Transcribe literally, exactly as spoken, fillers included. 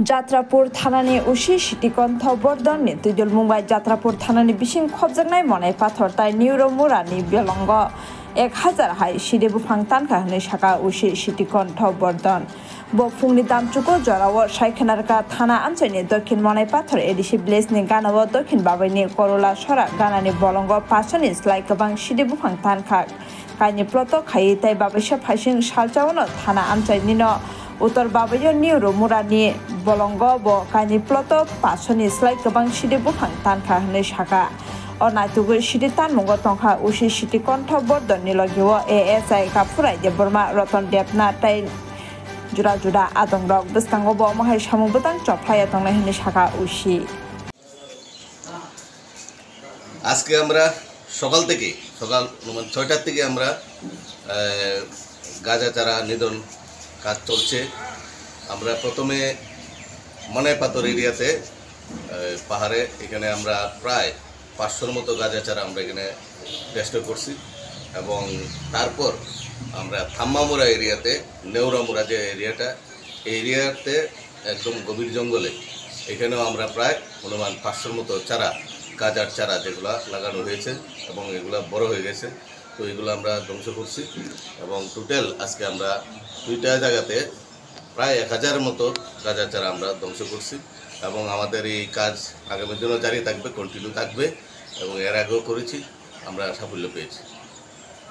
Jatrapur thanani O C Siti Kontho Bordon ni twidulmung bai Jatrapur thanani bising khobjaknai Monai Pathor tai Neuro Murani bolongo ek hazar hai sidi buphang tankha hwnwi sakha O C Siti Kontho Bordon. Bo phungni damchuko jorao sai khwnarkha thana amchaini Dokhin Monai Pathor A D C village ni ganao Dokhin Babaini Korola Sora ganani bolongo pasoni slai kwbang sidi buphang tankha. Kaini ploto khai tai babaisa phaising salchaono thana amchainino Uttor Babayo Neuro Murani bolongo bo kaini ploto pasoni slai kwbang sidi buphang tankha hwnwi sakha. O naitugwi sidi tanmungo tongkha O C Siti Kontho Bordon ni logio A S I Kaphurai Debbarma, Roton Debnath tai jura jura adongrok. Bwskango bo omo hai samung bwtang chophlaiya tongnai hwnwi sakha O C. আজকে আমরা সকাল থেকে, সকাল অনুমান ছয়টার থেকে আমরা, আহ, গাজা চারা নিধন কাজ চলছে। আমরা প্রথমে মনাই পাথর এরিয়াতে, আহ, পাহাড়ে এখানে আমরা প্রায় পাঁচশোর মতো গাজা চারা আমরা এখানে ডেস্ট্রয় করছি এবং তারপর আমরা থাম্মামুরা এরিয়াতে, নেউরামুরা যে এরিয়াটা, এই এরিয়াতে একদম গভীর জঙ্গলে এখানেও আমরা প্রায় অনুমান পাঁচশোর মতো চারা, গাজার চারা যেগুলা লাগানো হয়েছে এবং এগুলা বড় হয়ে গেছে, তো এগুলো আমরা ধ্বংস করছি এবং টোটাল আজকে আমরা দুইটা জায়গাতে প্রায় এক হাজারের মতো গাজার চারা আমরা ধ্বংস করছি এবং আমাদের এই কাজ আগামী দিনও জারি থাকবে, কন্টিনিউ থাকবে এবং এর আগেও করেছি, আমরা সাফল্য পেয়েছি।